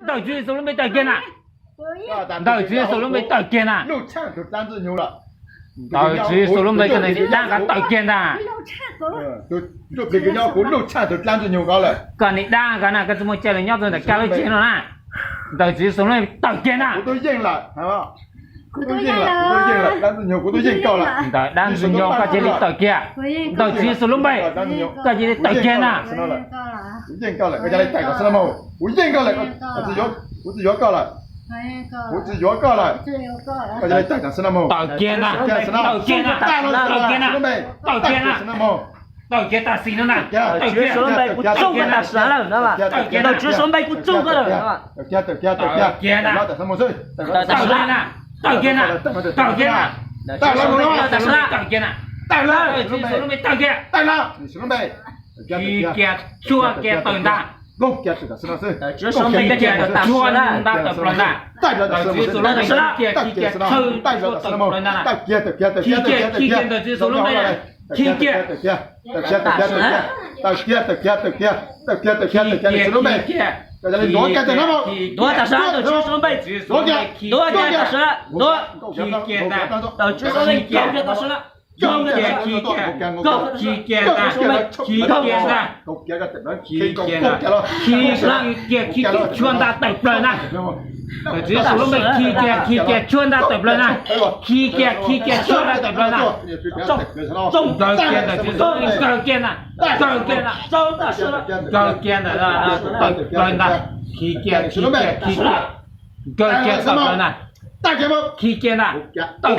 Ntawm Tswv Yexus lub npe tawm kiag na. Ntawm Tswv Yexus lub npe tawm kiag na. Ntawm Tswv Yexus lub npe koj niam dab kov tawm kiag ntag. Koj niam dab kov na, koj tsis muaj cai los nyob rau ntawm koj lub tsev no na. Ntawm Tswv Yexus lub npe tawm kiag ntag. Ntawm dab ntxwg nyoog koj cia li tawm kiag. Ntawm Tswv Yexus lub npe, koj cia li tawm kiag ntag. Kuv yeej koj lawm, kuv yeej koj lawm, kuv tsis yuav koj lawm, kuv tsis yuav koj lawm. Tawm kiag ntag, tawm kiag ntag, tawm kiag ntag, tawm kiag ntag, tawm kiag tam sim no na. Ntawm Tswv Yexus lub npe kuv txooj koj tam sim no lawm. Ntawm Tswv Yexus lub npe kuv txooj koj lawm. Tawm kiag ntag, tawm kiag ntag, tawm kiag ntag. Ntawm Tswv Yexus lub npe tawm kiag ntag. Tawm kiag, tshuab kiag tawm ntag. Ntawm Tswv Yexus lub npe tawm kiag, tshuab ntag tawm plaws ntag. Ntawm Tswv Yexus lub npe khi kiag, khi kiag, tawm plaws ntag. Khi kiag, khi kiag ntawm Tswv Yexus lub npe na. Khi kiag, tawm kiag, tawm kiag, tawm kiag, tawm kiag, tawm kiag, tawm kiag ntawm Tswv Yexus lub npe. Khi kiag, khi kiag, tawm kiag ntag. Khi kiag ntag. Khi kiag, khi kiag, khi kiag ntag, khi kiag ntag. Khi kiag, khi kiag, tshuab ntag tawm plaws ntag. Ntawm Tswv Yexus lub npe khi kiag, khi kiag, tshuab ntag tawm plaws ntag. Khi kiag, khi kiag, tshuab ntag tawm plaws ntag. Nkaug kiag ntawm Tswv Yexus lub npe, nkaug kiag ntag, nkaug kiag ntawm, nkaug kiag ntawm, tawm plaws ntag. Khi kiag, khi kiag, khi kiag, nkaug kiag tawm plaws ntag. Khi kiag ntag, tawm